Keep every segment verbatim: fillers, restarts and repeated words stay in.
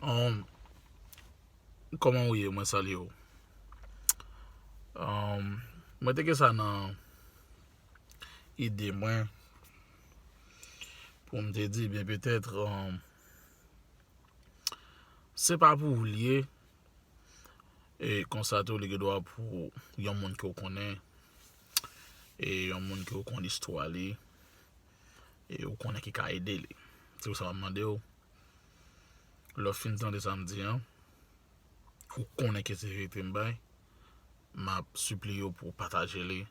Um, kòman ou ye? Mwen salye w. Um, mwen te gen sa nan ide mwen pou m te di, byen petèt, um, se pa pou ou l ye, e konsa tou, li gen dwa pou yon moun ke w konnen, e yon moun ke w konn istwa li, e ou konnen ki ka ede li. Se pou sa m ap mande w, lè w fin tande sa m di an, ou konnen ke se verite m bay, m ap sipliye w pou w pataje li,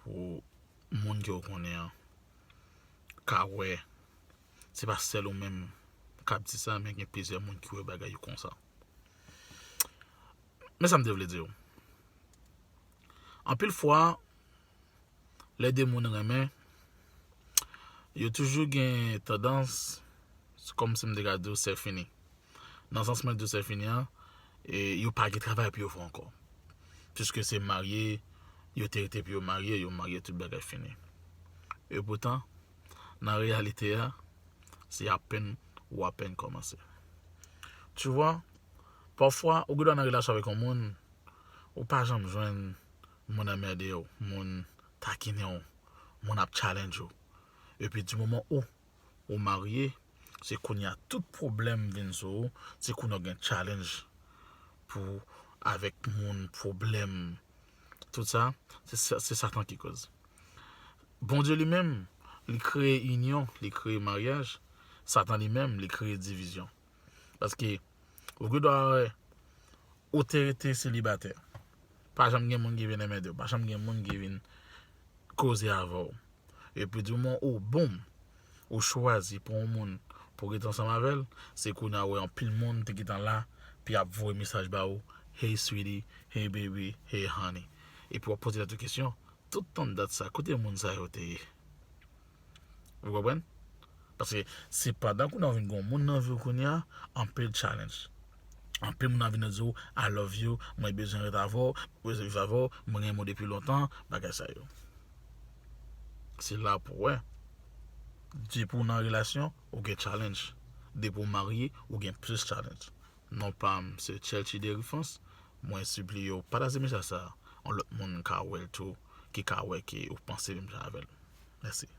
pou moun ke w konnen an ka wè. Se pa sèl ou menm k ap di sa, men gen plizyè moun ki wè bagay yo konsa. Men sa m te vle di w. Anpil fwa, lè de moun renmen, yo toujou gen tandans, se kòmsi m te ka di w, se fini. Nan sans mwen di w se fini an, e yo pa gen travay pou yo fè ankò. Piske se marye, yo te rete pou yo marye, yo marye, tout bagay fini. E poutan, nan reyalite a, se apèn ou apèn kòmanse. Tu vois, pafwa, ou gen dwa nan relasyon avèk yon moun, ou pa janm jwenn moun anmède w, moun takinen w, moun ap challenge ou. Epi di moman ou, ou marye, se kounye a tout pwoblèm vin sou ou, se kounye a w gen challenge pou avèk moun, pwoblèm, tout sa, se, se, se Satan ki koz. Bondye li menm, li kreye inyon, li kreye maryaj. Satan li menm, li kreye divizyon. Paske, ou gen dwa wè, ou te rete selibatè. Pa janm gen moun ki vin anmède w, pa janm gen moun ki vin koze avè w. Epi di moman ou, boum, ou chwazi pou yon moun pou rete ansanm avè l, se kounye a wè anpil moun te gentan la, pi ap voye mesaj ba ou, "Hey sweetie, hey baby, hey honey." Epi w ap poze tèt ou kesyon, tout tan dat sa, kote moun sa yo te ye? Ou konprann? Paske se pandan kounye a w vin gen yon moun nan vi w kounye a, anpil challenge. Anpil moun ap vin di w, "I love you, mwen bezwen ret avè w, mwen bezwen viv avè w, mwen renmen w depi lontan," bagay sa yo. Se la pou w wè. Depi w nan relasyon, ou gen challenge. Depi w marye, ou gen plis challenge. Non pa m, se Chelsea Derifrance. Mwen sipliye w pataje mesaj sa a, yon lòt moun ka wè l tou, ki ka wè ke ou panse menm jan avè l. Mèsi.